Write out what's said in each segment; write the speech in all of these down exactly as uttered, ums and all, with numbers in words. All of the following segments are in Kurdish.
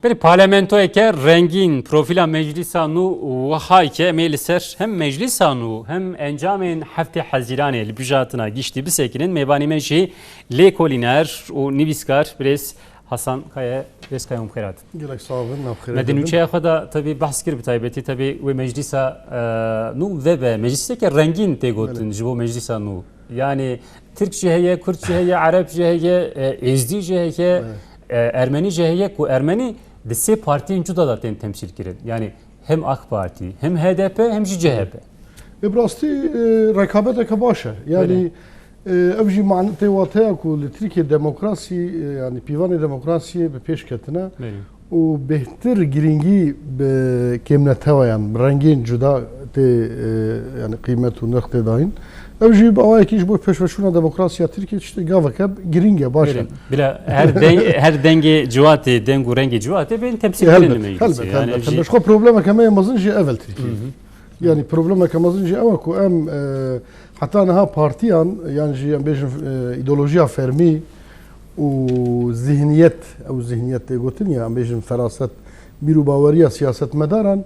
Belê, parlamentoyeke rengîn, profîla meclîsa nû wiha ye. Em ê li ser hem meclîsa nû hem encamên heftê Hezîranê li bijatina giştî bisekinin. Mêvanî me jî lêkolîner û nivîskar birêz Hasan Kaya, birêz Kaya, hûn bi xêr hatin. Gelek sax bin, nav xêr. Me di nûçeya xwe de tebî behs kir, bi taybetî tebî wê meclîsa, e, nû vebe, meclîseke rengîn tê gotin. Belê. Ji bo meclîsa nû. Yani Tirk jî heye, Kurd jî heye, Ereb jî heye, e, Êzdî jî heye, Evet. e, Ermenî jî heye, ku Ermenî di sê partiyên cuda de tên temsîl kirin. Yani hem AK Parti, hem H D P, hem jî C H P. E, bi rastî, e, rekabeteke baş e. Yani, Belê. e, ev jî man-, tê wateya ku li Tirkiye demokrasî, e, yani pîvanê demokrasiyê bi pêş ketine. Belê. û bêhtir girîngî bi kêmnetewayan, bi rengên cuda tê, e, yani qîmet û nirx tê dayîn. Ew jî bi awayekî ji bo pêşveçûna demokrasiya Tirkiye tiştê gaveke girîng e, baş e. Belê. Bila her deng, her dengê ciwatê, deng û rengê ciwatê bên temsîl kirin li Helbet, meclisê. Helbet, Yani helbet, ev jî helbet. Xwe problemeke me yê mezin jî ev e li Tirkiye. Hı hı. Yani problemeke mezin jî ew e ku em, e, heta niha partiyan, yan jî em bêjin, e, îdeolojiya fermî û zihniyet, ew zihniyet tê gotin ya, em bêjin feraset, bîr û baweriya siyasetmedaran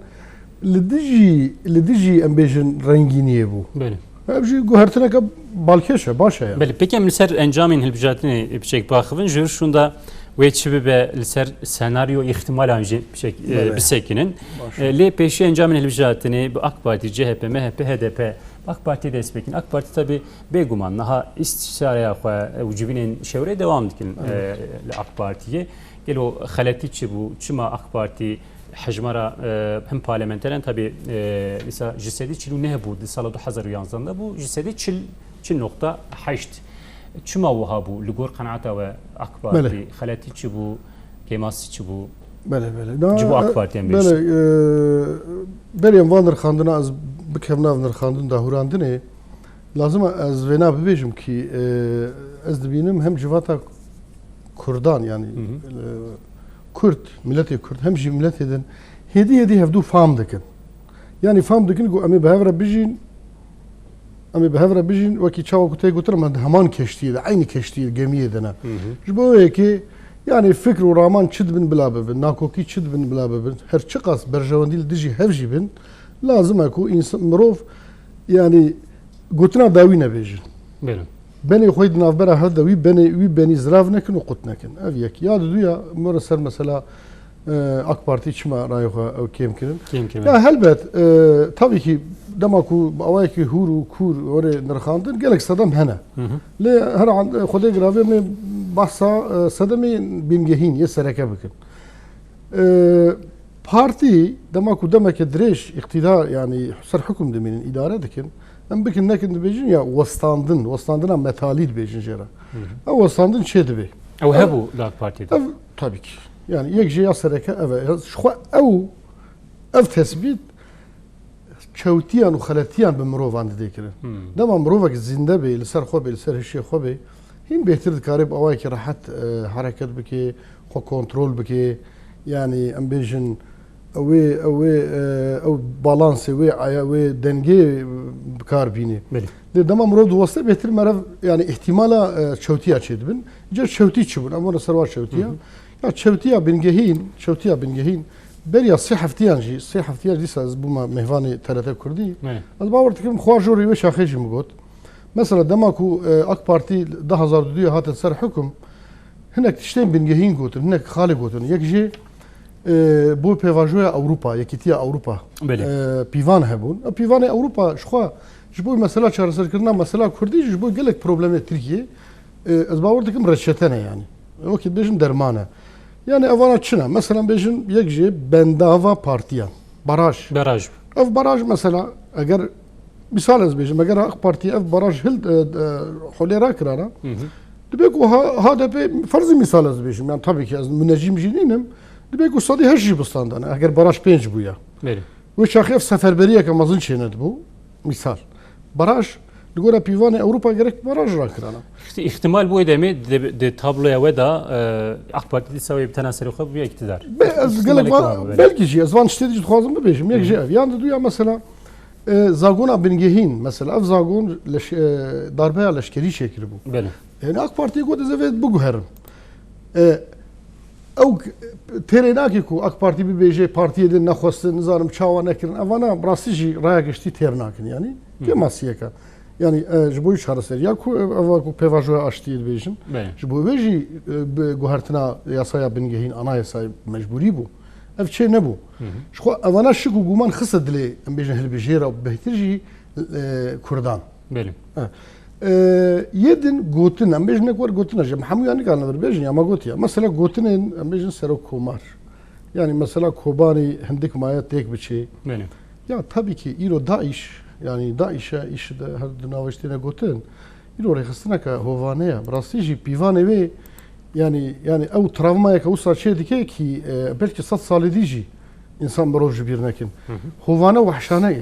li dijî, li dijî em bêjin rengîniyê bû. Belê. Ev jî guhertineke balkêş e, baş e yani. Belê, peki em li ser encamên hilbijartinê piçek biaxivin, ji wir şûnda wê çi bibe li ser senaryo îhtimalan jî piçek, e, Belê. bisekinin. Baş. E, lê pêşî encamên hilbijartinê bi AK Partî, C H P, M H P, H D P, bi AK Partî dest pê kin. AK Partî tabi bêguman niha îstîşareya xwe û civînên şewrê dewam dikin, Evet. e, li AK Partiyê. Gelo xeletî çi bû? Çima AK Partî hejmara, e, him parlamenteran tabi, e, îsa ji sedî çil û neh bû, di sala du hezar û yanzdeh de bû ji sedî çil, çil nokta heşt. Çima wiha bû? Li gor qenaeta we AK Partî Belê. xeletî çi bû? Kêmasî çi bû? Belê, belê. Na, Ji bo e, AK Partî em belê, bêjin. e, berê em van nirxandina ez bikevna ev nirxandin dahûrandinê, lazim e ez vêna bibêjim kî, e, ez dibînim hem civata Kurdan, yani, Hı hı. e, Kurd, miletê Kurd, hem jî miletê din hêdî hêdî hevdû fam dikin. Yani fam dikin ku em ê bi hev re bijîn, em ê bi hev re bijîn, wekî çawa ku tê gotin, em di heman keştiyê de, eynî keştiyê, gemiyê de ne. Hı hı. Ji bo yekê, yani fikr û raman çi dibin bila bibin, nakokî çi dibin bila bibin, her çiqas berjewendî li dijî hev jî bin, lazim e ku însan, mirov, yani gotina dawî nebêjin. Belê. Benê xwe di navbera hev de wî benê, wî benî zirav nekin û qut nekin. Ev yek. Ya diduya, mora ser mesela, e, AK Partî çima rayê xwe ew kêm kirin? Kêm kirin. Ya helbet, e, tabii ki dema ku bi awayekî hûr û kûr were nirxandin, gelek sedem hene. Hı hı. Lê her an, e, Xwedê giravê me bahsa, e, sedemê bingehîn yê sereke bikin. E, partî dema ku demeke dirêj îqtîdar, yani ser hukm dimînin, îdare dikin, em bikin nekin dibêjin ya westandin, westandina metalî dibêjin jê re. Hı hı. Ew westandin çê dibe? Ew Ev hebû li AK Partî de? Ev, tabii ki. Yani yek jê ya sereke ev e. Ji xwe ew, ev tesbît çewtiyan û xeletiyan bi mirovan didê kirin. Hmm. Dema mirovek zinde bê, li ser xwe bê, li ser hişê xwe bê, hîn bêhtir dikare bi awayekî rehet, e, hereket bike, xwe kontrol bike. Yani em bêjin, ew ê, ew ê, e, ew balansê wê, aya wê dengê bi kar bîne. Belê. Lê dema mirov diweste bêhtir merev, yani îhtimala, e, çewtiya çêdibin. Ca çewtî çi bûn? Em were ser wa çewtiya. Hı hı. Ya çewtiya bingehîn, çewtiya bingehîn, beriya sê heftiyan jî, sê heftiyan dîsa ez bûma mêvanê T R T Kurdî. Evet. Ez bawer dikim, xwe jor wê şaxê jî min got. Mesela dema ku, e, AK Partî du hezar û duyê hatin ser hukm, hinek tiştên bingehîn gotin, hinek xalê gotin. Yek jê, e, bo pêvajoya Ewropa, Yekîtiya Ewropa, Belê. e, pîvan hebûn. E, pîvanê Ewropa ji xwe, ji bo mesela çareserkirina mesela Kurdî, ji bo gelek problemê Tirkiyê, e, ez bawer dikim reçete ne yani. Wekî dibêjin derman e. Yani evana çi ne? Mesela bêjin yek jê bendava partiyan. Baraj. Baraj. Ev baraj mesela eger misal ez bêjim, eger AK Partî ev baraj hil, e, e, holê rakirana, Hı hı. dibê ku ha-, H D P, ferzî misal ez bêjim, yani tabii ki ez munecîm jî nînim, dibê ku sedî heşt jî bistandane, eger baraj pênc bûya. Belê. Wê çaxê ev seferberiyeke mezin çênedibû, misal. Baraj, li gora pîvanê Ewropa gerek baraj rakirana. Îhti-, îhtimal bûyê demê di, di tabloya we de, e, AK Partî dîsa wê bi tena serê xwe bûye îktidar. Be-, ez Îhtimalek gelek va-, var mı böyle? Belkî jî, ez van tiştê jî dixwazim bibêjim. Yek Hı hı. jê ev. Yan diduya mesela, e, zagona bingehîn, mesela ev zagon leş-, e, darbeya leşkerî çêkiribû. Belê. Yani AK Partî got ez ê vê biguherim. E, Ew k-, têrê nake ku AK Partî bibêje, partiyê din nexwestin, nizanim çawa nekirin. Evana bi rastî jî raya giştî têr nakin, yanî kêmasiyeke. Yanî, e, ji bo wî çareser. Ya ku ev, ev ku pêvajoya aştiyê dibêjin. Belê. Ji bo wê jî, e, bi guhertina yasaya bingehîn, anayasayê mecbûrî bû. Ev çê nebû. Hı hı. Ji xwe evana şik û guman xiste dilê, em bêjin, hilbijêra û bêhtir jî, e, Kurdan. Belê. Ha. E, yê din gotin, em bêjin, ne ku wer gotina jî, em hemûyan nikarine vir bêjin, ya me gotiya. Mesela gotinên, em bêjin, serok komar. Yani mesela Kobanî hindik maye têk biçê. Belê. Ya tabii ki îro DAIŞ, yani DAIŞ'e, IŞİD'e, her di navê têne gotin. Îro rêxistineke hovane ye. Bi rastî jî pîvanê wê, yani, yani ew travmayeke wisa çê dike ki, e, belkî sed salê dî jî însan mirov ji bîr nekin. Hı hı. Hovane wehşane, e,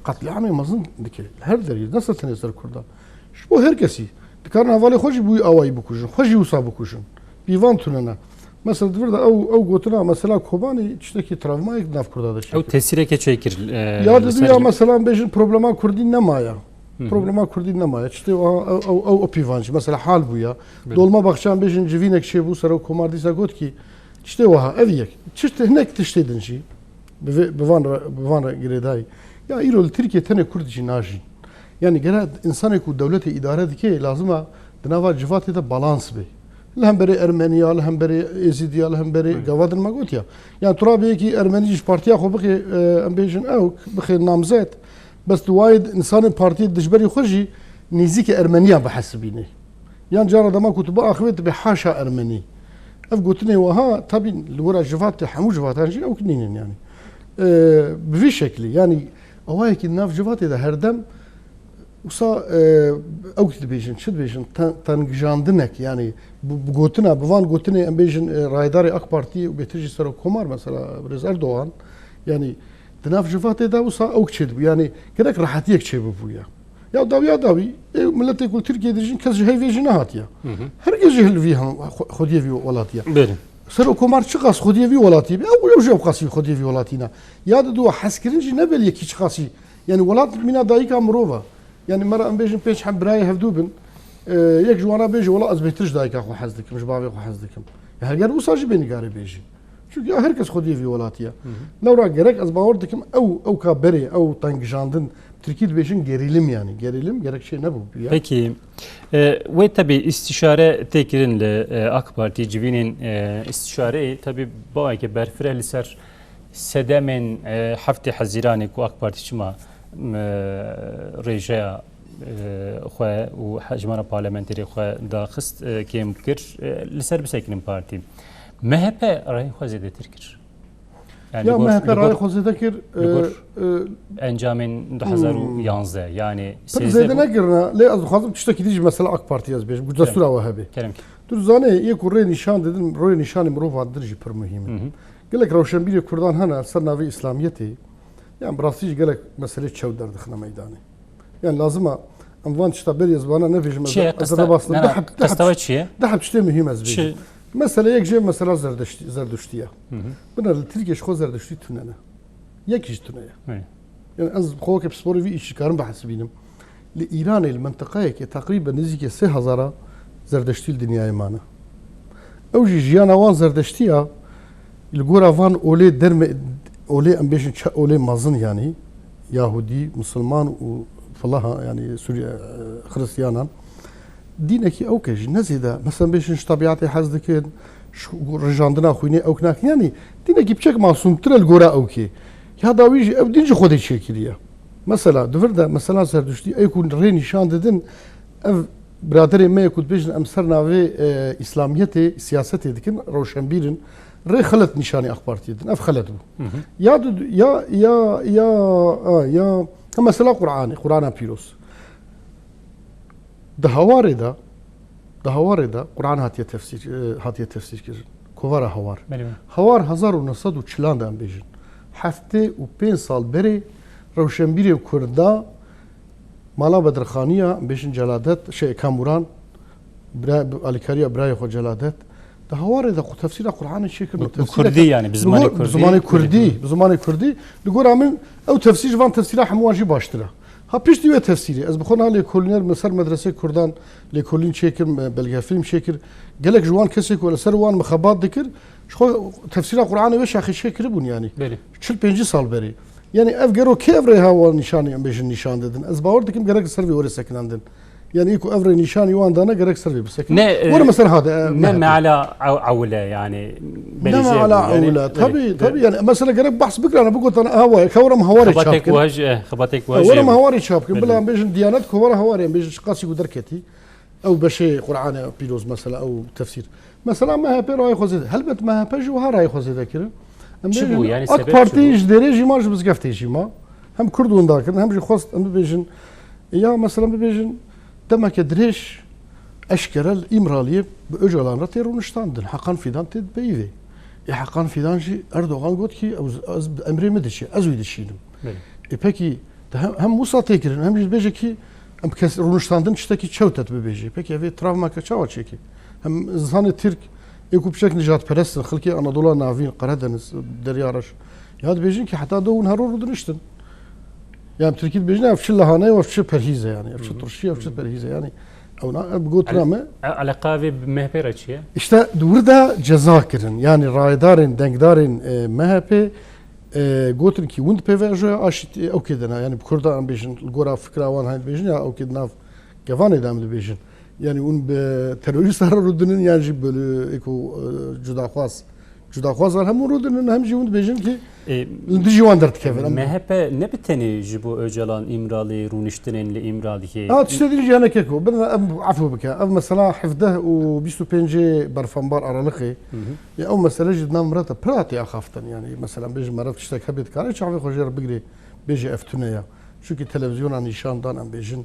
qetlîamê mezin dike. Her derî, ne ser tenê ser Kurdan. Ji bo her kesî. Dikarin hevalê xwe jî bi wî awayî bikujin. Xwe jî wisa bikujin. Pîvan tune ne. Mesela di vir de ew, ew gotina mesela Kobanî tiştekî travmayek di nav Kurda de çêkir. Ew tesîreke çêkir, e, Ya li di ser ya mesela bêjin problema Kurdî nemaye. Hı hı. Problema Kurdî nemaye. Tiştê wiha ew, ew, ew, ew pîvan jî. Mesela hal bûye. Belê. Dolmabahçeyan bêjin civînek çêbû, serok komar dîsa got ki, tiştê wiha, ev yek. Tiştê, hinek tiştê din jî. Bi vê, bi van re, bi van re girêdayî. Ya îro li Tirkiye tenê Kurd jî najîn. Yani gere insanê ku dewletê îdare dike, lazim e di nava civatê de balans be. Li hemberê Ermeniya, li hemberê Êzidiya, li hemberê Evet. gava din me gotiya. Yani tu rabê yekî Ermenî ji partiya xwe bixê, e, em bêjin ew, bixê namzet, bes tu wayê insanê partiyê dijberî xwe jî nêzîkî Ermeniya bihesibînê. Yan cara dema ku tu biaxivê, tu bê haşa Ermenî. Ev gotinê wiha, tabî li gora civatê, hemû civatan jî ew nînin yani. E, bi vî şeklî, yani awayekî nav civatê de herdem Wisa, e, ew ki dibêjin, çi dibêjin, ten-, tengijandinek, yani bi, bi gotina, bi van gotinê em bêjin, e, rayedarê AK Partî û bêtir jî serok komar mesela Birêz Erdogan, yani di nav civatê de wisa ew çêdibû, yani gerek rehetiyek çêbibûye. Ya dawî ya dawî, e, miletê ku li Tirkiyê dijîn kes ji heyvê jî nehatiye. Hı hı. Her kes jî li vî hem xwe-, xwediyê vî welatî ye. Belê. Serok komar çiqas xwediyê vî welatî be, ew, ew jî ew qasî xwediyê vî welatî ne. Ya di dû hezkirin jî ne belê yekî çiqasî. Yani welat mîna dayika mirov e. Yani me re em bêjin pênc heb birayê hevdû bin. E, yek ji wana bêje, wela ez bêhtir ji dayika xwe hez dikim, ji bavê xwe hez dikim. Ya her ger wisa jî bê nigare bêjî. Çünkü ya her kes xwediyê vî welatî ye. Hı hı. Lewra gerek ez bawer dikim ew, ew ka berê, ew tengijandin, Tirkî dibêjin gerîlim yani. Gerîlim gerek çê nebû. Ya. Peki, e, wê tebî îstîşare tê kirin li, e, AK Partî, civînên, e, îstîşareyê tebî baweke berfireh li ser sedemên, e, heftê Hezîranê ku AK Partî çima, e, rêjeya, e, xwe û hejmara parlamenterê xwe daxist, e, kêm kir, e, li ser bisekinin partî. M H P rayê xwe zêdetir kir. Yani Ya li gor, M H P li gor, rayê xwe zêde kir, li gor e, e, encamên du hezar û yanzdeh, yani pir sêzdeh zêde bû. Nekirine, lê ez dixwazim tiştekî dî ji mesela AK Partî ez bêjim, ku Kerem. destûra we hebe. Kerem. Tu dizanî, yê ku rê nîşan didin, rê nîşanê mirovan dir jî pir muhîm in. Hı hı. Gelek rewşenbîrê Kurdan hene ser navê Îslamiyetê, yani bi rastî jî gelek meselê çew derdixine meydanê. Yani lazim e em van tişta berî ez vana nebêjim, ez, Çi ye? ez Qesta-, rebastim. ne, ne, Deheb, deheb qesta we çi ye? deheb tiştê muhîm ez bêjim. Çi? Mesele yek jê mesela Zerdeştî, Zerduştî ye. Hı hı. Bina li Tirkiye ji xwe Zerdeştî tune ne. Yek jî tune ye. Evet. Yani ez xwe weke pisporê vî îşî karim bihesibînim. Li Îranê, li mentiqayekê teqrîben nêzîkê sê hezara Zerdeştî li dinyayê mane. Ew jî jiyana wan Zerdeştî ya, li gora van olê derme, olê em bêjin çe-, olê mezin yanî, Yahudî, Misilman û filaha, yanî Sûriye, e, Xiristiyanan. Dînekî ew ke jî ne zêde, mesela bêjin ji tebiatê hez dikin, ji rijandina xwînê ew nakin. Yanî dînekî piçek masûmtir e li gora ew kê. Ya dawî jî ew dîn ji Xwedê çêkiriye. Mesela, di vir de, mesela Zerduştî, ey ku rê nîşan didin, ev biraderê me ye ku dibêjin, em ser navê, e, Îslamiyetê, siyasetê dikin, rewşenbîr in, rê xelet nîşanî AK Partiyê din. Ev xelet bû. Hı hı. Ya di, ya, ya, ya, a, ya, ha, mesela Qur'anê, Qur'ana Pîroz. Di Hawarê de, di Hawarê de Qur'an hatiye tefsîr, e, hatiye tefsîr kirin. Kovara Hawar. Belê, belê. Hawar hezar û neh sed û çilan de em bêjin. Heftê û pênc sal berê rewşenbîrên Kurda mala Bedirxaniya, em bêjin Celadet, şey, Kamuran, bira-, alîkariya birayê xwe Celadet, di Hawarê de xwe tefsîra Qur'anê çêkir. Bi, bi Tefsîreke Kurdî yani, bi zimanê Kurdî. Bi zimanê Kurdî, bi zimanê Kurdî. Li gora min ew tefsîr ji van tefsîra hemûyan jî baştir e. Ha piştî wê tefsîrê, ez bi xwe niha lêkolîner, min ser medresê Kurdan lêkolîn çêkir, me belgefîlm çêkir. Gelek ji wan kesê ku li ser wan mixebat dikir, Ji xwe tefsîra Qur'anê wê şaxê çêkiribûn yanî. Belê. Çil pêncî sal berî. Yanî ev gero kê ev rê ha wan nîşanê em bêjin nîşan didin? Ez bawer dikim gerek li ser vê were sekinandin. Yanî ku ev rê nîşanî wan dane gerek ser vê bisekinin. Ne, e, Were mesela hade, e, ne MHP. Meala ew-, ewil e yanî. Ne belê jê meala bû, yanî, ewil e. Belê, Tabii, belê. Tabii yanî mesela gerek behs bikirana bigotana ha waye, ka were em hawarê çap Xebatek bikin. Waj, e, xebatek Ha, waj Were em jê bû. Hawarê çap bikin. Belê. Bila em bêjin diyanet ku were hawarê em bêjin çiqasî ku derketî. Ew beşê Qur'anê pîroz mesela, ew tefsîr. Mesela MHP rayê xwe zêde. Helbet MHP jî wiha rayê xwe zêde kirin. Em Çi bêjin, bû, yanî AK sebeb çi Partî bû? Ji dêrê jî ma, ji mizgeftê jî ma. Hem Kurd winda kirin, hem jî xwest em bibêjin. Ya mesela bibêjin, demeke dirêj eşkere li Îmraliyê bi Ocalan re tê rûniştandin. Hakan Fidan tê di peyivê. Ê Hakan Fidan jî Erdogan got ki, "Ez, ez bi emrê min diçe, ez wî dişînim." Belê. Ê pekî, te hem, hem wisa tê kirin, hem jî dibêje ki, em kes rûniştandin tiştekî çewt e tu bibêjî. Pekî, ev ê travmeke çawa çêkê? Hem zimanê Tirk, ê ku piçek nijadperest in, xelkê Anadola Navîn, Qeredeniz, Derya Reş, ya dibêjin ki heta do hûn hero rûdiniştin. Ya em Tirkî dibêjin, ev çi lehane ye, ev çi perhîz e yanî, ev çi Hı hı. turşî ye, ev çi Hı hı. perhîz e yanî. Ew na, ev gotina Ele-, me. e-, eleqa vê bi MHP re çi ye? Îşte di wir de ceza kirin. Yanî rayedarên, dengdarên, e, MHP, e, gotin ki hûn di pêvejoya aşîtî ew kê de ne. Yanî bi Kurda em bêjin, li gora fikra wan hene dibêjin ya ew kê di nav gevanê de em dibêjin. Yanî hûn bi terorîsta re rûdinin yan jî bi eko, e, cudaxwaz. Cudaxwazan hem hûn rûdinin hem jî hûn dibêjin ki E, li dijî wan derdikevin. Em MHP ne bi tenê ji bo Ocalan Îmralî rûniştinên li Îmraliyê. Ha, tiştê din jî hene keko. Bin em efû bike. Ev mesela hevdeh û bîst û pêncê berfembar Aralıkê. Hı hı. Ya ew mesele jî di nav mireta pir hatiye axaftin. Yanî mesela bêjin meriv tiştek hebe dikare çavê xwe jê re bigirê. Bêje ev tune ya. Çunkî televizyona nîşan dan em bêjin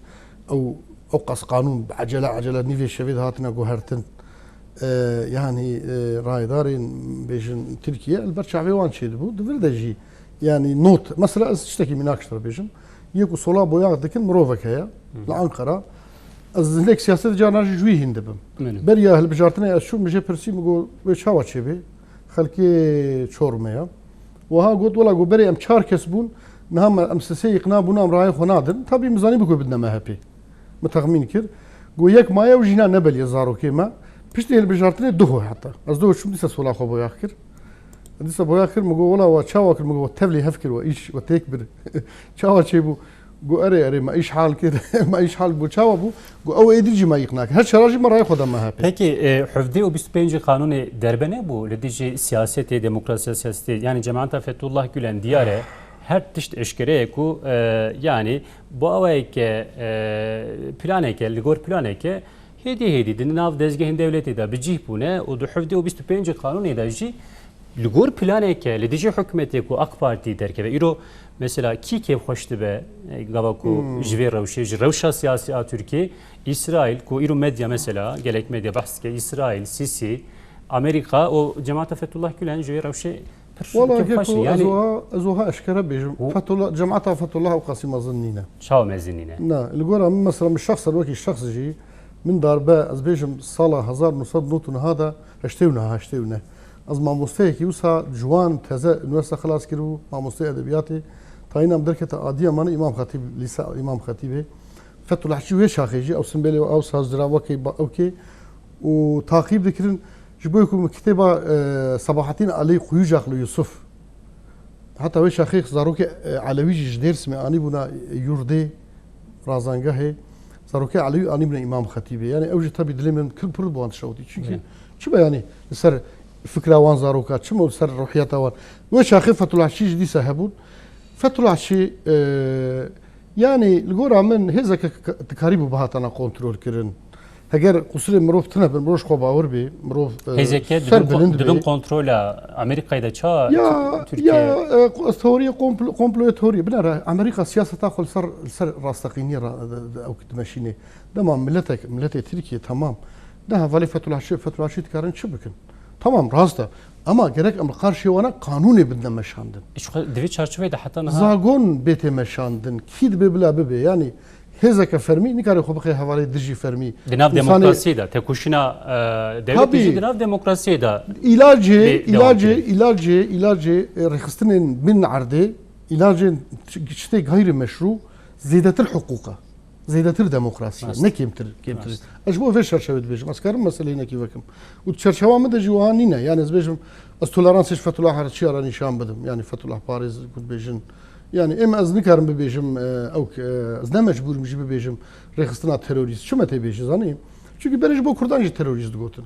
ew, ew qas qanûn bi ecele ecele nîvê şevê de hatine guhertin. E, yanî, e, rayedarên bêjin Tirkiye li ber çavê wan çêdibû. Di vir de jî yanî not. Mesela ez tiştekî mînak ji te re bêjim. Yê ku sola boyax dikin mirovek heye Hı. li Ankara. Ez hinek siyaset carna jî ji wî hîn dibim. Belê. Beriya hilbijartinê ez çûm, min jê pirsî, min got, "Wê çawa çêbê?" Xelkê Çorumê ya. Wiha got, "Wela," got, "berê em çar kes bûn. Niha me, em sisê îqna bûn, em rayê xwe nadin. Tabî min zanî bû ku bidine MHP." Min texmîn kir. Got, "Yek maye û jîna nebeliye zarokê me." Piştî hilbijartinê duho heta. Ez duho çûm dîsa sola xwe boyax kir. Dîsa boyax kir, min got, "Wela we çawa kir?" Min got, "We tevlî hev kir, we îş, we têk bir." Çawa çêbû? Got, "Erê, erê, me îş hal kir." Me îş hal bû. Çawa bû? Got, "Ew êdî jî me îqna kir." Her çara jî me rayê xwe da MHP. Pekî, e, hevdeh û bîst û pêncî qanûnê derbe nebû li dijî siyasetê, demokrasiya siyasetê? Yanî cemaeta Fethullah Gülen diyar e, her tişt eşkere ye ku, e, yanî bo awayeke, e, planeke, li gor planeke hêdî hêdî di nav dezgehên dewletê de bi cih bûne û di hevdeh û bîst û pêncî qanûnê de jî li gor planeke li dijî hikûmetê ku AK Partî derkeve. Îro mesela kî kêfxweş dibe, e, gava ku Hmm. ji vê rewşê, ji rewşa siyasî a Tirkiyê, Îsraîl ku îro medya mesela, gelek medya behs dike, Îsraîl, Sîsî, Amerîka û cemaeta Fethullah Gülen ji vê rewşê pir Wala kêfxweş e. Geko, ez Yanî wiha, ez wiha eşkere bêjim. Û Fethullah, cemaeta Fethullah ew qasî mezin nîne. Çawa mezin nîne? Na, li gora min mesela min şexsen wekî şexs jî min darbe, ez bêjim sala hezar nû sed nod û neh de heştê û neh, heştê û neh. Ez mamosteyekî wisa ciwan teze unîversîte xilas kiribû, mamosteyê edebiyatê. Tayîna min derkete Adiyamanê Îmam Xetîb, lîsa Îmam Xetîbê. Fethullah Çî wê çaxê jî, ew simbêlê ew saz dira wekê ba-, ewkê û taqîb dikirin. Ji bo ku min kitêba, e, Sabahattin Alî Kuyucaklı Yusuf, heta wê çaxê zarokê, e, Elewî jî ji Dêrsimê anîbûna, e, yurdê, razangehê. Zarokê Elewî anîbûne Îmam Xetîbê. Yanî ew jî tebî dilê min kil pir bi wan tişta witî. Çimkî Evet. çi be yanî li ser fikra wan zaroka, çi me li ser ruhiyeta wan. Wê çaxê Fethullah Çî jî dîsa hebûn. Fethullah Çî, e, yanî li gora min hêzeke k-, dikarîbû bihatana kontrol kirin. Heger qusirê mirov tune bin, mirov ji xwe bawer bê, mirov, e, Hêzeke ser dibin kon-, bilind dibin bê. Kontrola Amerîkayê de ça Ya, Tirkiye? Ya, e, qu-, teoriye komplo-, komploya teoriye. Binêre Amerîka siyaseta xwe li ser, li ser rasteqîniyê ra-, de, de, ew dimeşînê. Dema miletek, miletê Tirkiye temam. De hevalê Fethullah Çî, Fethullah Çî dikarin çi bikin? Tamam, rast e. Ama gerek em li qarşî wana qanûnê bidine meşandin. Ji xwe di vê çarçoveyê de heta niha Zagon bê tê meşandin. Kî dibe bila bibe. Yanî hêzeke fermî nikare xwe bixê hevalê dijî fermî. Di nav Însanê demokrasiyê de, tekoşîna, e, dewletê Tabii. Jî di nav demokrasiyê de Îlacê, bê devam îlacê, kirê. Îlacê, îlacê, e, rêxistinên bin erdê, îlacên ç-, tiştê gayri meşrû zêdetir hiqûq e. Zêdetir demokrasî ye, ne kêmtir, kêmtir. Ez ji bo vê çerçevê dibêjim. Ez karim meseleyê hinekî vekim. Û di çerçewa min de jî wiha nîne. Yani ez bêjim, ez toleransê ji Fethullah Hariçiya re nîşan bidim. Yani Fethullah Parêz ku dibêjin. Yani êm ez nikarim bibêjim, e, ew, e, ez ne mecbûr im jî bibêjim rêxistina terorîst. Çi me tê bêjî, zanî? Çünkü berê ji bo Kurdan jî terorîst digotin.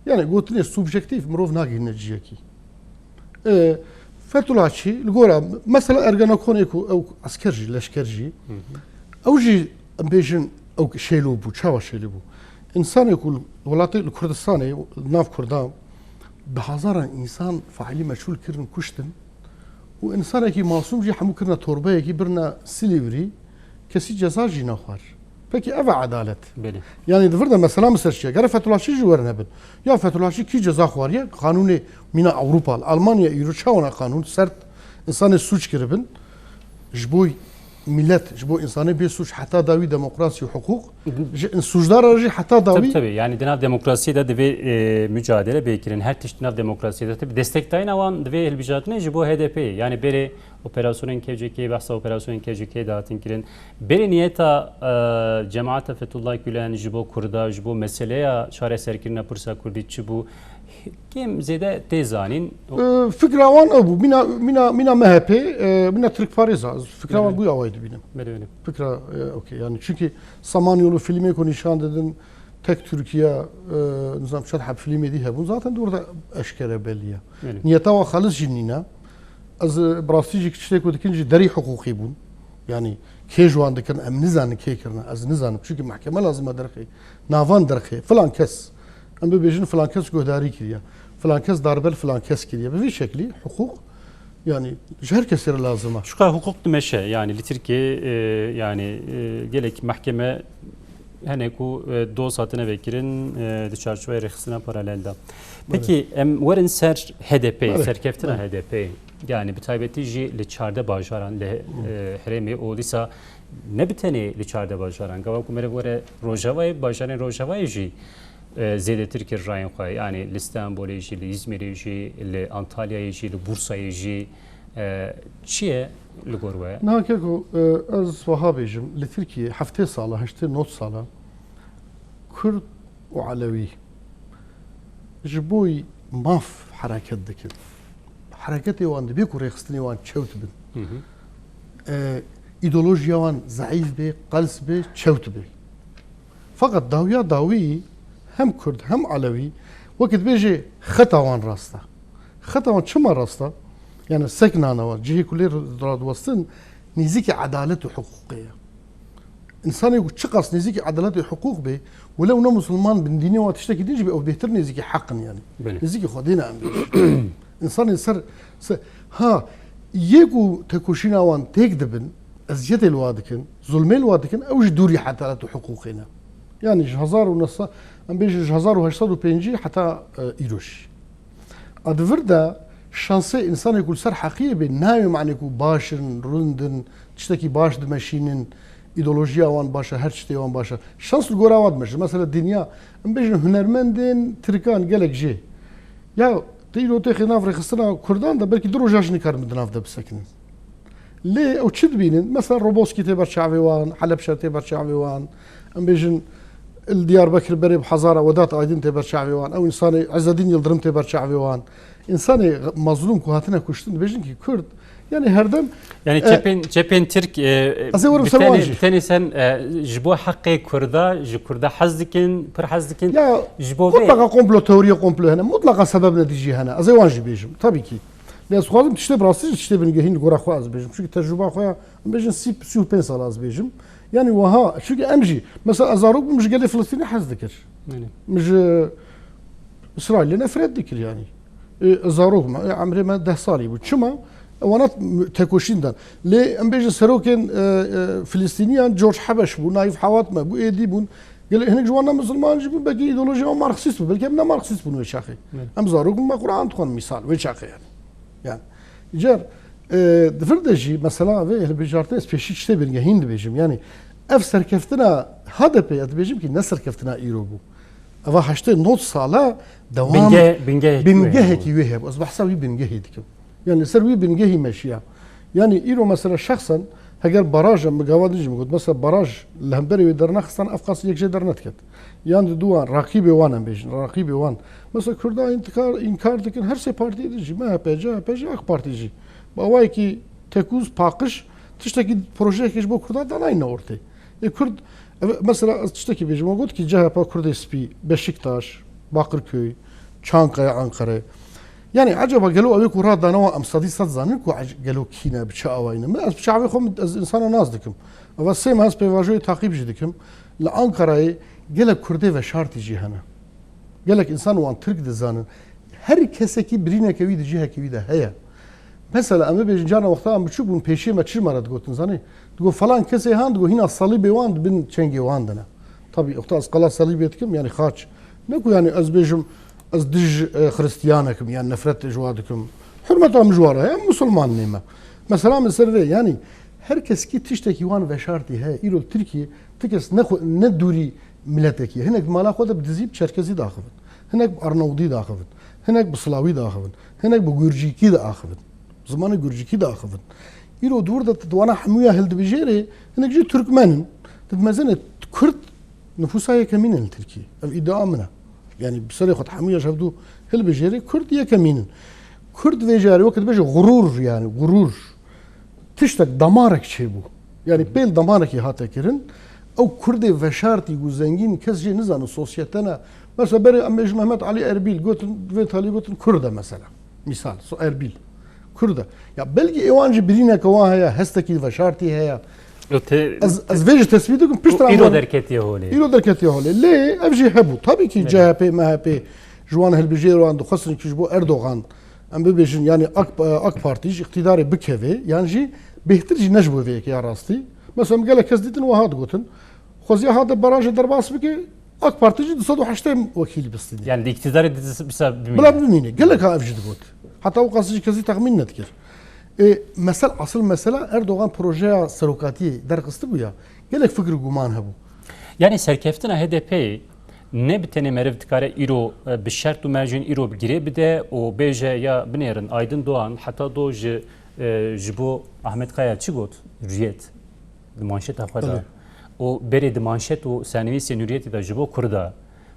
Yani gotinê subjektîf mirov nagihîne ciyekî. E, Fethullahçî, li gora, mesela Ergenekonê ku ew esker jî, leşker jî, ew jî, em bêjin, ew şêlo bû. Çawa şêlo bû? Însanê ku li welatê, li Kurdistanê, li nav Kurdan, bi hezaran însan faîlî meçhûl kirin, kuştin û însanekî masûm jî hemû kirine torbeyekî, birine Silîvrî, kesî ceza jî naxwar. Pekî ev e edalet? Belê. Yani di vir de mesela min ser çi ye? Gere Fethullahçî jî werin hebin. Ya Fethullahçî kî ceza xwariye? Qanûnê mîna Ewropa, Almanya îro çawa ne qanûn sert, însanê sûc kiribin. Ji bo milet, ji bo însanê bê sûc heta dawî demokrasî û hiqûq, ji sûcdara jî heta dawî. Tabii, tabii. Yani di nav demokrasiyê de divê, e, mücadele bê kirin. Her tişt di nav demokrasiyê de tabii destekdayîna wan divê hilbijartinê ji bo H D P. Yani berê operasyonên K C K, behsa operasyonên K C K de hatin kirin. Berê niyeta, e, cemaeta Fethullah Gülen ji bo Kurda, ji bo meseleya çareserkirina pirsa Kurdî çi bû? Kêm zêde tê zanîn. E, fikra wan ew bû. Mîna, mîna, mîna M H P, e, mîna Tirkparêza. Fikra wan bû, awayî dibînim. Belê, belê. Fikra, e, okey. Yani çünkü Samanyolu filmê ku nîşan didin, tek Türkiye, e, nizam çend heb filmê dî hebûn. Zaten de orada eşkere belli ya. Belê. Niyeta wan xalis jî nîne. Ez, e, bi rastî jî tiştê ku dikin jî derî hiqûqî bûn. Yani kê ji wan dikin, em nizanin kê kirine, ez nizanim. Çünkü mahkeme lazim e derxê, navan derxê, filan kes. Em bibêjin filan kes guhdarî kiriye, filan kes darbe li filan kes kiriye. Bi vî şeklî hiqûq, yani ji her kesê re lazim e. Çuka hiqûq dimeşe, yani li Tirkiyê, e, yani, e, gelek mahkeme hene ku, e, doz hatine vekirin, e, di çarçoveyê rêxistina paralel de. Peki, em werin ser H D P, serkeftina H D P. Yani bi taybetî jî li çardeh bajaran li, e, herêmê û dîsa ne bi tenê li çardeh bajaran. Gava ku meriv were Rojavayê, bajarên Rojavayê jî, e, zêdetir kir rayên xwe. Yani li Stenbolê jî, li Îzmîrê jî, li Antalyayê jî, li Bursayê jî, e, çi ye li gor we? Niha keko, e, ez wiha bêjim, li Tirkiyê heftê sala, heştê not sala Kurd û Elewî ji bo maf hereket dikin. Hereketê wan dibê ku rêxistinê wan çewt bin. E, îdeolojiya wan zeîf bê, qels bê, çewt bê. Feqet dawiya dawî hem Kurd hem Elewî wekî dibêjê xeta wan rast e. Xeta wan çima rast e? Yani sekna wan, cihê ku lê radiwestin nêzîkî edalet û hiqûqê ye. Însanê ku çiqas nêzîkî edalet û hiqûq bê, wele ew ne musulman bin, dînê wan tiştekî din jî bê, ew bêhtir nêzîkî heq in yani. Belê. Nêzîkî Xwedê ne em bêjin. Însanê ser, ser, ha, yê ku tekoşîna wan têk dibin, eziyetê li wa dikin, zulmê li wa dikin, ew ji dûrî edalet û hiqûqê ne. Yani ji hezar û neh sed, em bêjin ji hezar û heşt sed û pêncî heta, e, îro jî. A di vir de şansê însanê ku li ser heqiyê bê, nayê manê ku baş in, rund in, tiştekî baş dimeşînin, îdeolojiya wan baş e, her tiştê wan baş e. Şans li gora wan dimeşin. Mesela dinya, em bêjin hunermendên tirkan gelek jê. Ya, tu îro têxê nav rêxistina Kurdan de, belkî du roja jî nikarin di nav de bisekinin. Lê ew çi dibînin? Mesela Roboskî tê ber çavê wan, Helebşe tê ber çavê wan. Em bêjin, li Diyarbekir berê bi hezara Vedat Aydin tê ber çavê wan. Ew însanê Ezzedîn Yildirim tê ber çavê wan. Însanê mazlûm ku hatine kuştin, dibêjin ki Kurd, yani herdem, yani e, çepên, çepên Tirk, e, ez ê werim bi ser wan tenê, jî. Bi tenê sen, e, ji bo heqê Kurda, ji Kurda hez dikin, pir hez dikin. Ya, ji bo vê mutlaka komplo, teoriya komplo hene. Mutlaka sebeb netîcî hene. Ez ê wan jî bêjim. Tabii ki. Lê ez dixwazim tiştê bi rastî jî tiştê bingehîn li gora xwe ez bêjim. Çünkü tecrûba xwe ya, em bêjin sî, sî û pênc sal ez bêjim. Yani wiha, çünkü em jî, mesela ez zarok bûm, ji gelê Filistînê hez dikir. Belê. Min ji Îsraîlê nefret dikir yani. E, zarok me, e, emrê me deh salî bû. Çima? Wana tekoşîn dan. Lê em bêjin serokên, e, e, Filistîniyan George Hebeş bû, Naîf Hewat me bû, êdî bûn. Gelek hinek ji wan ne misilman jî bûn, belkî îdeolojiya wan marksîst bû. Belkî em ne marksîst bûn wê çaxê. Evet. Em zarok bûn, me Quran dixwend, mîsal, wê çaxê yani. Yani, car, e, di vir de jî, mesela, vê hilbijartinê ez pêşî tiştê bingehîn dibêjim. Yani, ev serkeftina H D P, ez dibêjim ki ne serkeftina îro bû. Eva heştê nod sala dewam, bingehekî wê hebû. Bingehekî wê hebû. Ez behsa wî bingehî dikim. Yani, ser wî bingehî meşiya. Yani, îro, mesela, şexsen, Heger baraj, em bi gava din jî min got, mesela baraj li hemberî wê dernexistan, ev qas yek jê dernediket. Yan di dû wan, raqîbê wan em bêjin, raqîbê wan. Mesela Kurda întikar, înkar dikin, her sê partiyê din jî, M H P, C H P jî, AK Partî jî. Bi awayekî tekûz, paqij, tiştekî, projeyekê ji bo Kurda danayne ortê. Ê Kurd, ev, mesela ez tiştekî bêjim, we got ki C H P Kurdê Spî, Beşiktaş, Bakırköy, Çankaya, Ankara. Yani acaba gelo ew ê ku radane wan em sedî sed zanin ku ac-, gelo kî ne, bi çi awayî ne? Min ez bi çavê xwe min, ez insana nas dikim. Eva sê meh ez pêvajoyê taqîb jî dikim. Li Ankarayê gelek Kurdê veşartî jî hene. Gelek insan wan Tirk dizanin. Her kesekî birîneke wî di cihekî wî de heye. Mesela em bibêjin carna wexta em biçûk bûn pêşiyê me çi ji me re digotin zanî? Digot falan kesê han digot hîna salîbê wan di bin çengê wan de ne. Tabî wexta ez qala salîbê dikim yani xaç. Ne ku yani ez bêjim ez dij, e, Xristiyanek im yan nefret ji wa dikim. Hurmeta min ji wa re heye, em Musulman nê me. Mesela min ser vê yani her keskî tiştekî wan veşartî heye. Îro li Tirkiyê ti kes ne xwe, ne dûrî miletekî ye. Hinek di mala xwe de bi dizî, bi çerkezî daxivin. Hinek bi arnawdî daxivin. Hinek bi silawî daxivin. Hinek bi gurcîkî diaxivin. Zimanê gurcîkî diaxivin. Îro di wir de tu di wana hemûya hildibijêrê, hinek jî Türkmen in. Tu dimezêne Kurd nifûsa yekemîn in li Tirkiyê. Ev îdia min e. Yani bi serê xwe hemûya ji hevdû hilbijêrê Kurd yekemîn in. Kurd vê carê weke dibêje xurûr yani, xurûr. Tiştek, damarek çêbû. Yani pêl damarekî hate kirin. Ew Kurdê veşartî û zengîn kes jê nizane sosyete ne. Mesela berê em bêjin Mehmet Ali Erbîl gotin, vê talî gotin Kurd e mesela. Misal, so Erbîl. Kurd e. Ya belkî êwan jî birîneke wan heye, hestekî veşartî heye. Yo, te, Ez, ez vê jî tesbît dikim, piştre îro em derketiye holê. Îro derketiye holê. Lê ev jî hebû. Tabii ki Evet. C H P, M H P ji wan hilbijêr wan dixwestin ki ji bo Erdogan, em bibêjin, yani AK, AK Partî ji îqtîdarê bikeve, yan jî bêhtir jî ne ji bo vê yekê ya rastî. Mesela min gelek kes dîtin wiha digotin, xweziya hate barajê derbas bike, AK Partî jî du sed û heştê wekîlî bistîne. Yani di îktîdarê de bisa bimîne. Bila bimîne. Gelek ha ev jî digot. Heta ew qasî jî kesî texmîn nedikir. Ê, mesel, asıl mesela Erdogan projeya serokatiyê derxistibû ya. Gelek fikir û guman hebû. Yani serkeftina H D P ne bi tenê meriv dikare îro, e, bi şert û mercên îro bi girê bide û bêje ya binêrin Aydın Doğan heta do ji, e, ji bo Ahmet Kaya çi got? Hürriyet. Di manşeta xwe de. Belê. Û berê di manşet û sernivîsên Hurriyetê de ji bo Kurda,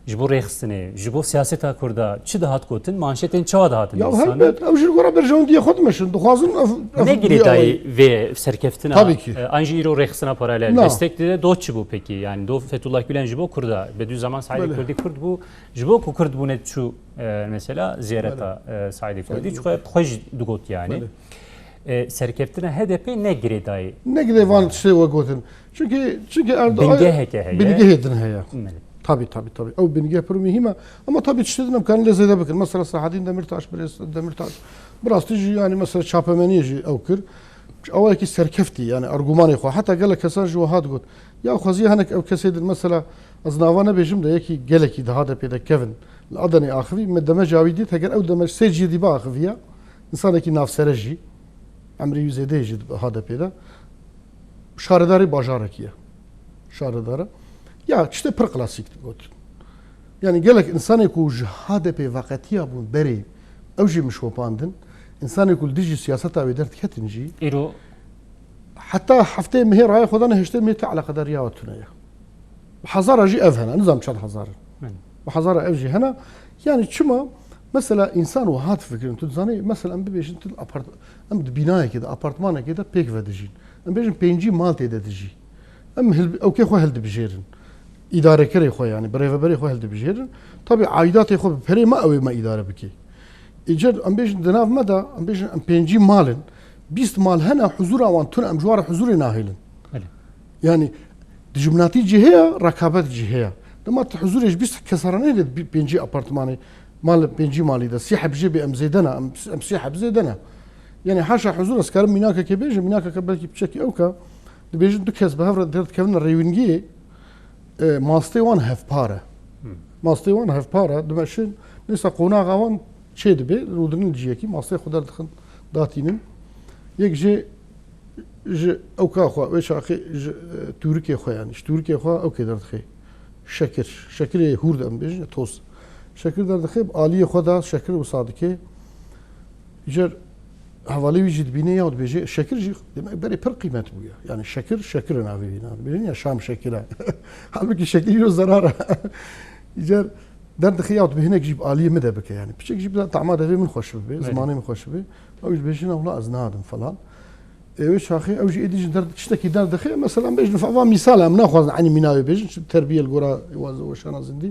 ji bo rêxistinê, ji bo siyaseta Kurda çi dihat gotin? Manşetên çawa dihatin Ya dîsanin? Helbet, ew jî li gora berjewendiyê xwe dimeşin. Dixwazin ev, ev Ne girêdayî vê serkeftina, Tabii ki. e, an jî îro rêxistina paralel Na. destek dide, do çi bû pekî? Yani do Fethullah Gülen ji bo Kurda, Bediüzzaman Saidê Belê. Kurdî Kurd bû, ji bo ku Kurd bûne çû, e, mesela ziyareta, Belê. e, Saidê Kurdî, Saidê çi xwe, xwe jî digot yani. Belê. E, serkeftina H D P ne girêdayî. Ne girê van tiştê we gotin. Çünkü, çünkü Erdo-, Bingeheke heye. Bingehê din heye. Belê. Tabii, tabii, tabii. Ew bingeh pir muhîm e. Ama tabii tiştê din em karin lê zêde bikin. Mesela Selahaddin Demirtaş, birêz Demirtaş. Bi rastî jî yani mesela çapemeniyê jî ew kir. Awayekî serkeftî yani argumanê xwe. Heta gelek kesan ji wiha digot. Ya xweziye hinek ew kesê din mesela ez nava nebêjim de yekî gelekî di H D P'ê de kevin. Li Adenê axivî, me demeca wî dît, heger ew demeç sê cihê dî biaxiviya, insanekî navsere jî, emrê wî zêde jî di H D P'ê de, şaredarê bajarekî ye. Şaredar e. Ya, tiştê pir klasîk digot. Yani gelek insanê ku ji H D P'ê veqetiya bûn berê, ew jî min şopandin. Însanê ku li dijî siyaseta wê derdiketin jî, Îro heta heftê mehê raya xwe dane, heştê mehê te eleqedariya we tune ye. Hezara jî ev hene, nizam çend hezar in. Belê. Bi hezara ev jî hene. Yani çima? Mesela însan wiha difikirin, tu dizanî, mesela em bibêjin tu apart-, em di bînayekê de, apartmanekê de pêk ve dijîn. Em bêjin pêncî mal tê de dijî. Em hil-, ewkê xwe hildibijêrin. Îdarekerê xwe yani, birêveberê xwe hildibijêrin. Tabii aidatê xwe bi perê me ew ê me îdare bike. Îcar em bêjin di nav me de, em bêjin em pêncî mal in. Bîst mal hene, huzura wan tune, em ji wan re huzurê nahêlin. Belê. Yani dijminatî cihê ya, rekabet cihê ya. Dema tu huzurê ji bîst kesara nehêlê di pêncî apartmanê, mal pêncî malî de, sî heb jê bê em zêde ne, em, em sî heb zêde ne. Yani haşa huzur ez karim mînakekê bêjim, mînakeke belkî piçekî ew ka, dibêjin du kes bi hev re derdikevin rêwîngiyê, e, mastê wan hevpar e. Hmm. Mastê wan hevpar e, dimeşin, neysa qonaxa wan çê dibe, rûdinin ciyekî, mastê xwe derdixin, datînin. Yek jê ji ewka xwe, wê çaxê ji, e, tûrikê xwe, yani ji tûrikê xwe ewkê derdixê. Şekir. Şekirê hûr de em bêjin, toz. Şekir derdixê, bi aliyê xwe de şekir wisa dike. Îcar Hevalê wî jî dibîne ya dibêje, şekir jî demek berê pir qîmet bûye. Yani şekir, şekir e navê wî, navê dibêjin ya Şam şekir e. Halbuki şekir îro zerar e. Îcar derdixe ya dibê hinek jî bi aliyê min de bike yani. Piçek jî bi tama devê min xweş bibe, zimanê min xweş bibe. Ew jî dibêjin, "Ewla ez nadim" falan. E, wê çaxê ew jî êdî jî der, tiştekî derdixe, mesela bêjin, va mîsal e, em naxwazin enî mîna wê bêjin, çi terbiye li gora waz-, weşana zindî.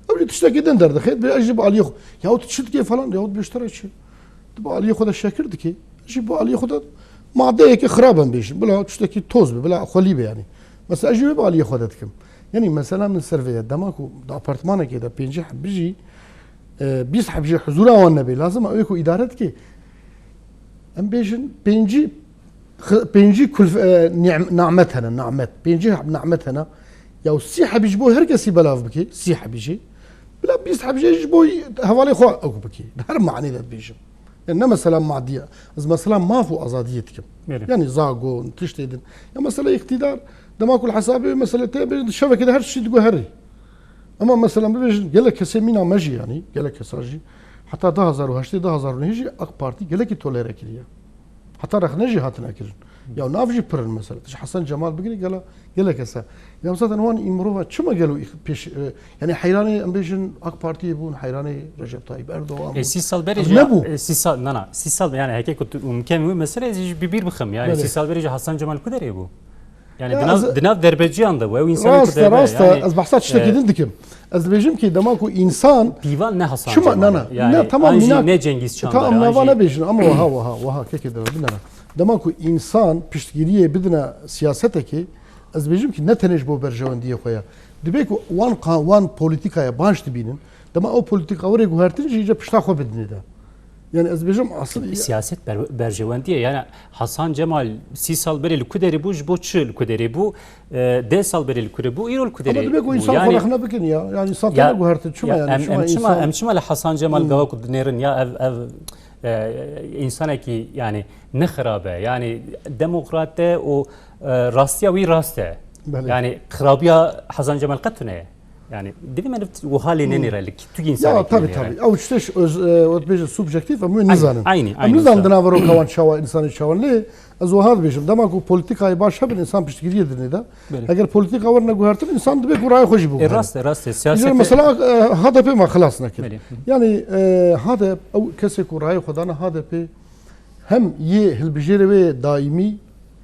Ew jî tiştekî din derdixe, dibê ez jî bi aliyê xwe. Ya tu çi dikê falan, ya tu bêjtire çi? Tu bi aliyê xwe de şekir dikê, ez jî bi aliyê xwe de madeyeke xirab em bêjin. Bila tiştekî toz be, bila xwelî be yani. Mesela ez jî wê bi aliyê xwe de dikim. Yani mesela min ser vê ye, dema ku di apartmanekê de pêncî heb bijî, e, bîst heb jî huzûra wan nebê. Lazim e wê ku îdare dikê. Em bêjin pêncî, xi-, pêncî kulf-, e, ni'm-, namet hene, namet. Pêncî heb namet hene. Ya sî hebî ji bo her kesî belav bikê, sî hebî jî. Bila bîst heb jî ji bo hevalê xwe ew bikê. Di her manê de dibêjim. Yani ne mesela madiye. Ez mesela maf û azadiyê dikim. Belê. Yani zagon, tiştê din. Ya mesela îktidar, dema ku li hesabê wê mesele tê, bêjin di şevekê de her tiştî diguherî. Ama mesela bibêjin, gelek kesê mîna me jî, yanî gelek kesa jî, heta du hazar û heştê, du hazar û nehê jî AK Partî gelekî tolere kiriye. Heta rexne jî hatine kirin. Ya nav jî pir in mesela. Tu ji Hesen Cemal bigirî gela, gelek kesa. Ya zaten wan îmrova çima gelo îx-, pêş, e, yanî heyranê em bêjin AK Partiyê bûn, heyranê Recep Tayyip Erdogan bûn. E, sî sal berê Ev jî, nebû. E, sî sal, na, na, sî sal, yani heke ku tu mimken wê mesele ez jî bi bîr bixim. Yani Belê. Sî sal berê jî Hesen Cemal ku derê bû? Yani Ya di nav, ez di nav derbeciyan de bû. Ew însanê ku Rast e, derbe, rast e. yani, Ez behsa tiştekî e, din dikim. Ez dibêjim ki dema ku însan Pîvan ne Hasan Çima? Cemal Na, e. na. Yani, Ne, tamam, an jî mînak-, ne Cengiz Çandar, Tamam, an nava jî nebêjin ama waha, waha, waha, kekê de, binere. Dema ku însan piştgiriyê bidine siyasetekê, ez dibêjim ki ne tenê ji bo berjewendiyê xwe ye. Dibê ku wan qa-, wan polîtîkaya baş dibînin, dema ew polîtîka were guhertin jî îca pişta xwe bidinê de. Yani ez dibêjim asil Siyaset ber-, berjewendiyê. Yani Hasan Cemal sî sal berê li ku derê bû, ji bo çi li ku derê bû? E, deh sal berê li ku derê bû, îro li ku Ama derê dibê ku bû? însan xwe Yani rexne bikin ya. Yani însan Ya, têne guhertin. Çima ya, yani? em, Çima em çima, însan em çima li Hasan Cemal Hmm. gava ku dinêrin ya ev, ev, e, însanekî yani ne xirab e. Yani demokrat e û, e, rastiya wî rast e. Belê. Yani xirabiya Hasan Cemal qet tune ye. Yani divê meriv wiha lê Hmm. nenêre li tu Ya, însanekî tabii, nenêre. tabii. Ew tiştê ji öz-, e, wet bêje subjektif, em wê Aynî, nizanin. aynî, Em aynî nizanin wisa. di naveroka wan çawa, însanê çawa lê, ez wiha dibêjim. Dema ku polîtîkayê baş hebin, însan piştgiriyê dinê de. Belê. Eger polîtîka were neguhertin, însan dibê ku rayê xwe jî Ê, biguhere. rast e, rast e. Îcar Siyasetê mesela, e, H D P me xilas nekir. Belê. Hı. Yani, e, H D P, ew kesê ku rayê xwe dane H D P, hem yê hilbijêrê wê daîmî,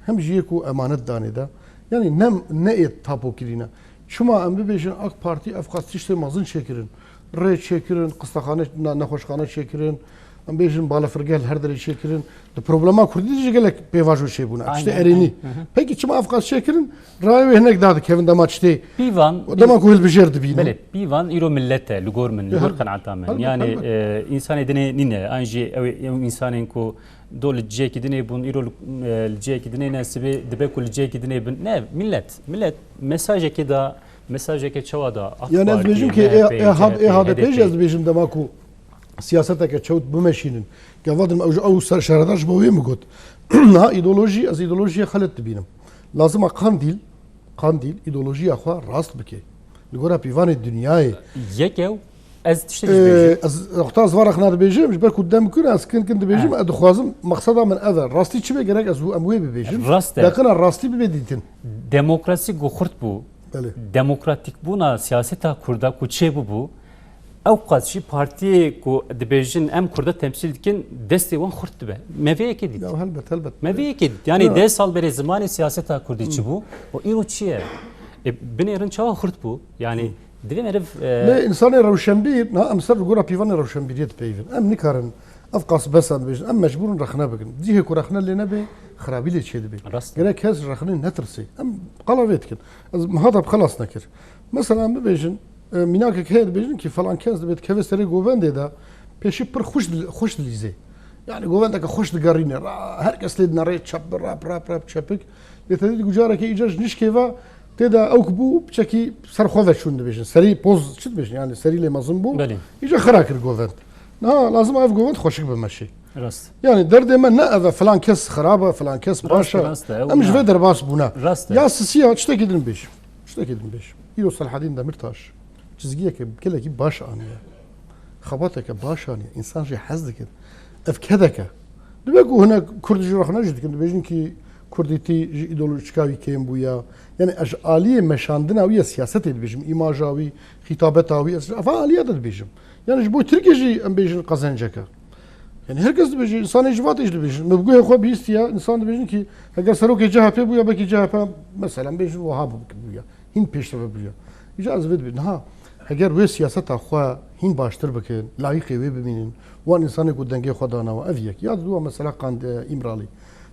hem jî yê ku emanet danê de. Yani ne, ne ê tapo kirîne. Çima em bibêjin AK Partî ev qas tiştê mezin çêkirin? Rê çêkirin, qistexane, ne-, nexweşxane çêkirin, em bêjin balafirgeh li her derê çêkirin. Di problema Kurdî de jî gelek pêvajo çêbûne. Aynen, Tiştê erênî. aynen. Hı hı. Pekî çima ev qas çêkirin? Rayê wê hinek dadikevin dema tiştê Pîvan, dema ku hilbijêr dibînin. Belê, pîvan îro millet e, li gor min, li Ya, gor helbet, qenaeta min. helbet, Yani, helbet. e, însanê dinê nîne. An jî ew, ew însanên ku do li cihekî dinê bûn, îro li, e, li cihekî dinê ne, sibê dibe ku li cihekî dinê bin. Ne, millet, millet mesajekê da, mesajeke çawa da, AK Yani ez Partî, dibêjim ki M H P, ê, ê, had-, ê C H P, H D P jî H D P. ez dibêjim dema ku siyaseteke çewt bimeşînin. Gava didim ew ji ew ser şaredar ji bo wê min got. Niha îdeolojî, ez îdeolojiyê xelet dibînim. Lazim e Qandîl, Qandîl îdeolojiya xwe rast bike. Li gora pîvanê dinyayê. Yek ew, ez tiştekî Ee, dibêjim. ez, wexta ez van rexna dibêjim, ji ber ku dem kir, ez kin kin dibêjim, He. ez dixwazim, mexseda min ev e. Rastî çi be gerek ez em wê bibêjim. Rast e. Deqina rastî bibe dîtin. Demokrasî ku xurt bû, Belê. demokratîkbûna siyaseta Kurda ku çêbûbû, ew qas jî partiyê ku dibêjin em Kurda temsîl dikin, destê wan xurt dibe. Me vê yekê dît. Ya helbet, helbet. Me vê yekê dît. Yani Ya. deh sal berê zimanê siyaseta Kurdî çi bû? O îro çi ye? E, binêrin çawa xurt bû? Yani divê meriv, e, Lê insanê rewşenbîr, na em ser li gora pîvanê rewşenbîriyê dipeyivin. Em nikarin ev qas bes em bêjin. Em mecbûr in rexne bikin. Cihê ku rexne lê nebe, xirabî lê çê dibe. Rast e. Gerek kes ji rexnê netirse. Em qala vê dikin. Ez miha te bi xelas nekir. Mesela em bibêjin, e, mînakek heye dibêjin ki falan kes dibe dikeve serê govendê de pêşî pir xweş dil-, xweş dilîze. Yani govendeke xweş digerîne. Ra-, her kes lê dinerê çep bi rap, rap, rap çepik. Lê te dî gucarekê îcar ji nişkê ve tê de ew ku bû piçekî ser xwe ve çûn dibêjin. Serî poz çi dibêjin? Yani serî lê mezin bû. Belê. Îcar xira kir govend. Niha lazim ev govend xweşik bimeşê. Rast. Yani derdê me ne ev e, filan kes xirab e, filan kes baş e. Rast e, rast e, ew Em ji na. vê derbas bûne. Rast e. Ya sisiya tiştekî din bêjim. Tiştekî din bêjim. Îro Selahedîn Demirtaş çizgiyeke gelekî baş aniye. Xebateke baş aniye. Însan jê hez dike. Ev kedeke. Dibe ku hinek Kurd ji rexne jî dikin, dibêjin ki Kurdîtî ji îdeolojîka wî kêm bûye. Yani ez ji aliyê meşandina wî ya siyasetê dibêjim, îmaja wî, xîtabeta wî, ez ji eva aliya de dibêjim. Yani ji bo Tirkiyê jî em bêjin qezenceke. Yani her kes dibêje, insanê ji vatê jî dibêjin. Me bi guhê xwe bihîstiye, insan dibêjin ki heger serokê C H P bûya, belkî C H P mesela em bêjin wiha bû-, bûya. Hîn pêşve bûya. Îca ez vê dibêjim. Niha heger wê siyaseta xwe hîn baştir bikin, layîqê wê bimînin, wan insanê ku dengê xwe danawa, ev yek. Ya diduwa mesela Qand-, e, Îmralî.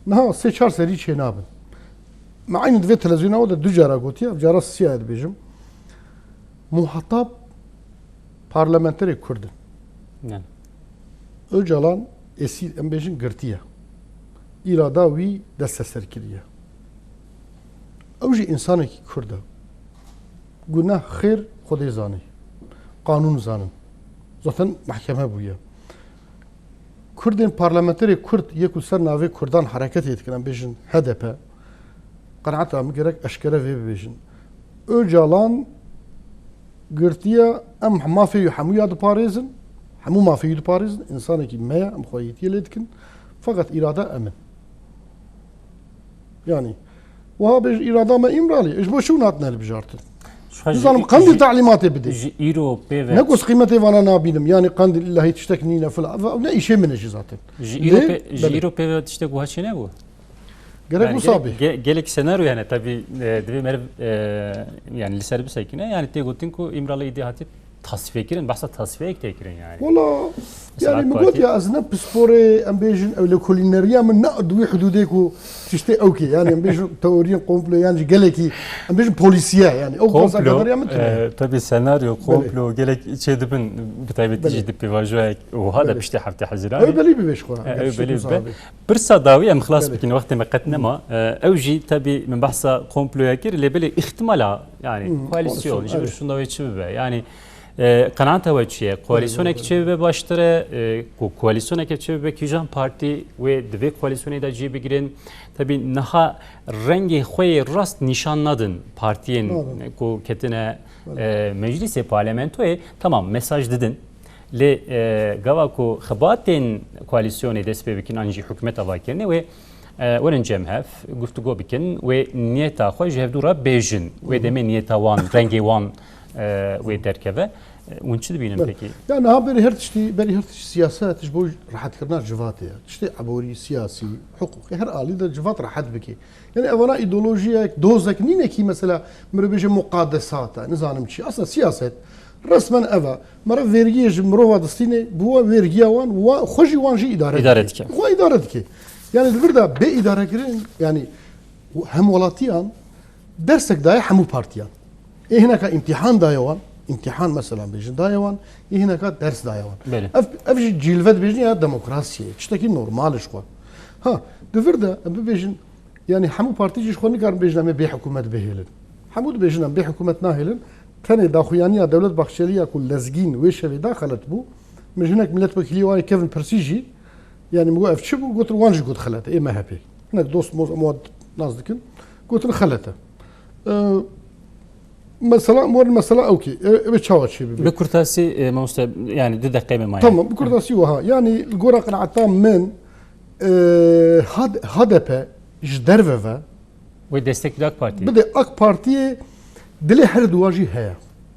Niha sê çar serî çê nabin. Me eynî di vê televizyona we de du cara gotiye, ev cara sisiya dibêjim. Muhatab parlamenterê Kurd in. Yani. Ocalan êsî, em bêjin, girtiye. Îrada wî desteser kiriye. Ew jî însanekî Kurd e. Guneh xêr Xwedê zanî. Qanûn zanin. Zaten mehkeme bûye. Kurdên parlamenterê Kurd yê ku ser navê Kurdan hereketê dikin, em bêjin H D P, qenaeta min gerek eşkere vê bibêjin. Ocalan girtiye, em mafê wî hemûya diparêzin, hemû mafê wî diparêzin, însanekî me ye, em xweyîtiyê lê dikin. Feqet îrada em in. Yani, wiha bêj, îrada me Îmralî, ji bo çi hûn hatine hilbijartin? Ji xwe ji Nizanim, î-, Qandîl ji, talîmatê bidê. Ji îro pê ve Ne ku ez qîmetê vana nabînim, yani Qandîl îlahî tiştek nîne filan. Ev ne îşê min e jî zaten. Ji îro Lê, pê, ji belê. îro pê ve tiştek wiha çênebû? Gerek Yani wisa gelek, bê. ge-, gelek senaryo yani tabii, e, divê meriv, e, yani li ser bisekine. Yani tê gotin ku Îmralî îdî hatî tasfiye kirin, behsa tasfiyeyek tê kirin yani. Wala, Mesela yani min AK Parti got ya, ez ne pisporê, em bêjin, ew lêkolîneriya min ne di wî hudûdê ku tiştê ew kê. Yani em bêjin teoriyên komplo, yani jî gelekî, em bêjin polîsiye, yani ew Komplo, konsa kadar ya min tune. e, tabii senaryo, Belê. komplo, gelek çê dibin, bi taybetî Belê. jî di pêvajoyek wiha de Belê. piştî heftê Hezîranê. Ew belî bibe ji xwe, E, ew gerçek belî bibe. wisa be. Pirsa dawî em xilas Belê. bikin, wextê me qet nema. E, ew jî tabii min behsa komploya kir, lê belê îhtimala, yani Hmm, koalisyon, koalisyon, ji evet. vir şûnda wê çi bibe. Yani, E, qenaeta we çi ye? Koalîsyonek çê bibe baştir e? E, ku koalîsyoneke çê bibe, kîjan partî wê di vê koalîsyonê de cî bigirin? Tebî niha rengê xwe yê rast nîşan nadin partiyên Nadin. ku ketine, Belê. e, meclîsê parlamentoyê. Tamam, mesaj didin. Lê, e, gava ku xebatên koalîsyonê dest pê bikin an jî hikûmeta vakirinê wê, e, werin cem hev, guftûgo bikin, wê niyeta xwe ji hevdû re bêjin. Wê Hı hı. demê niyeta wan, rengê wan, e, wê derkeve. E, hûn çi dibînin Belê. pekî? Ya niha berî her tiştî, berî her tiştî siyaset ji bo rehetkirina civatê ye. Tiştê eborî, siyasî, hiqûqî, her alî de civat rehet bike. Yani evana îdeolojiyek, dozek nîne ki mesela mirov bêje muqadesat e, nizanim çi. Aslında siyaset resmen ev e. Meriv vergiyê ji mirova distîne, bi we vergiya wan, wa, xwe jî wan jî îdare İdare dike. dike. Xwe îdare dike. Yani li vir de bê îdarekirin, yani hemwelatiyan dersek daye hemû partiyan. Ê hineka îmtîhan daye wan, îmtîhan mesela bêjin daye wan, ê hineka ders daye wan. Belê. Ev, ev jî cîlve dibêjin ya demokrasiyê, tiştekî normal ji xwe. Ha, di vir de em bibêjin, yani hemû partî jî ji xwe nikarin bêjin em ê bê hikûmet bihêlin. Hemû dibêjin em bê hikûmet nahêlin. Tenê daxuyaniya Dewlet Bahçelî ya ku lezgîn wê şevê da xelet bû. Min ji hinek milletvekilî wayê kevin pirsî jî, yani min got ev çi bû? Gotin wan jî got xelet e, ê M H P. Hinek dost moz em wan nas dikin. Gotin xelet e. E, mesela, werin mesela ew kê, e, ew ê çawa çê bibe? Bi kurtasî, e, mamoste, yani du deqeyê me maye. Tamam, bi kurtasî wiha. Yani li gora qenaeta min, e, H D P ji derve ve Wê destek bide AK Partiyê. Bide AK Partiyê, dilê her duwa jî heye.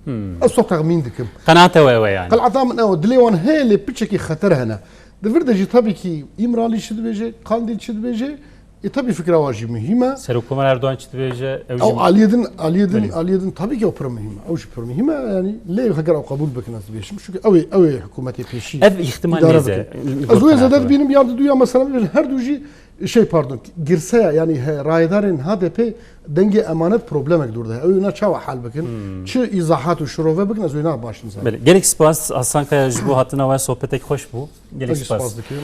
Hmm. Ez so texmîn dikim. Qenaeta we ew e yani. Qenaeta min ew e, dilê wan heye lê piçekî xeter hene. Di vir de jî tabii ki Îmralî çi dibêje, Qandîl çi dibêje, e, tabii fikra wan jî muhîm e. Serokkomer Erdogan çi dibêje, ew jî Ew aliyê din, aliyê din, Belê. aliyê din tabii ki ew pir muhîm e. Ew jî pir muhîm e, yani lê heger ew qebûl bikin ez dibêjim. Çünkü ew ê, ew ê hikûmetê pêşî Ev îhtimal îdare nêze. bikin. Ez wê zêde dibînim, ya di duya mesela bibêjin, her du jî Şey, pardon, girseya, yani he, rayedarên H D P dengê emanet problemek dûr de. Ew na çawa hal bikin? Hmm. Çi îzahat û şirove bikin, ez wê na baş nizanim. Belê. Gelek spas, Hasan Kaya, ji bo hatina we, sohbetek xweş bû. Gelek Ez jî spas. spas dikim.